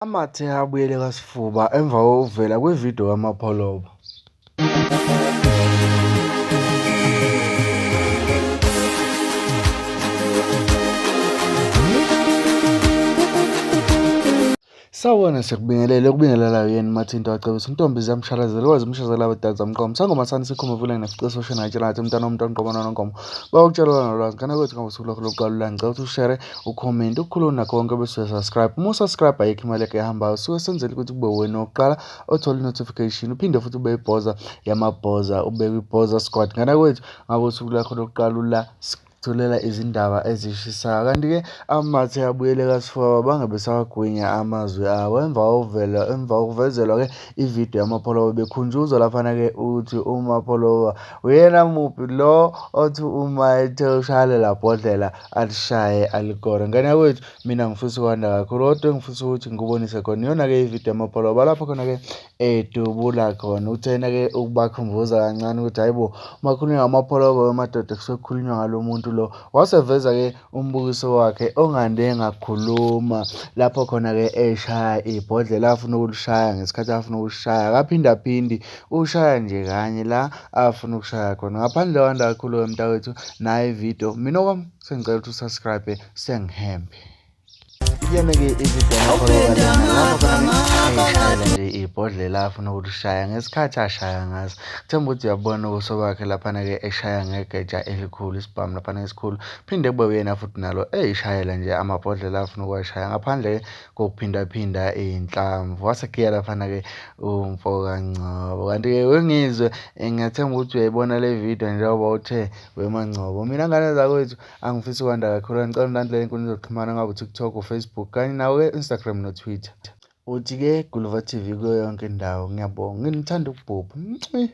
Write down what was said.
Amathe abuyele kaSifuba emva kokuvela kwividiyo kaMapholoba. Sawubona siyakubingelela ukubingelela yena Mathinto wacebisa intombi ziyamshalazela wazi umshazela abadala zamqomo sangoma sani sikhuma vula nesiqiso shena itshela ngathi umntana womuntu onqobo nonkomo bayokutshela nolwazi ngane kwethu ngabe usuku lwakho lokuqala la ngicela ukuthi ushare ucomment ukukhuluma nakho konke bese uyasubscribe uma usubscribe ayikho imali yakhe ehambayo suke senzela ukuthi kube wena wokuqala othola i-notification uphinde futhi ube ibhoza yamabhoza ube kwibhoza squad ngane kwethu ngabe usuku lwakho lokuqala ula sithulela izindaba ezishisayo. Kanti-ke amathe abuyele kaSifaba bange besawagwinya amazwi abo emva kokuvela emva kokuvezelwa-ke ividiyo yamapholoba bekhunjuzwa laphana-ke ukuthi uMapholoba uyena muphi lo othi uma ethe ushaya lela bhodlela alishaye alikore. Ngane yakwethu mina ngifisa ukwanda kakhulu kodwa engifisa ukuthi ngikubonise khona iyona-ke ividiyo yamapholoba lapho khona-ke edubula khona. Uthena-ke ukubakhumbuza kancane ukuthi hhayi bo, uma kukhulunywa ngamapholoba wemadoda kusuke kukhulunywa ngalo muntu lo. Waseveza-ke umbukiso wakhe ongande ngakhuluma lapho khona-ke eshaya ibhodlela afuna ukulishaya ngesikhathi afuna ukushaya akaphindaphindi ushaya nje kanye la afuna ukushaya khona. Ngaphandle kwanda kakhulu-ke mntakwethu nayi ividiyo mina okwami sengicela ukuthi usubscribe sengihembe. Iyona-ke ividiyo yamapholoba lena lapho khona eyishayela nje ibhodlela afuna ukulishaya ngesikhathi ashaya ngaso. Themba ukuthi uyabona ubuso bakhe laphana-ke eshaya ngegeja elikhulu isibhamu laphana esikhulu. Phinde kube uyena futhi nalo eyishayela nje amabhodlela afuna ukuwashaya ngaphandle kokuphindaphinda iy'nhlamvu. Wasegiya laphana-ke umfo kaNgcobo. Kanti-ke wengizwe ngiyathemba ukuthi uyayibona le video njengoba uthe wemaNgcobo. Mina ngane zakwethu Angifisi ukwanda kakhulu, ngicela unilandele ey'nkundleni zokuxhumana ngabe u-TikTok, u-Facebook kanye nawo-ke Instagram no-Twitter. Uthi-ke Guluva TV kuyo yonke indawo. Ngiyabonga. Nginithanda ukubhubha. Mncwi.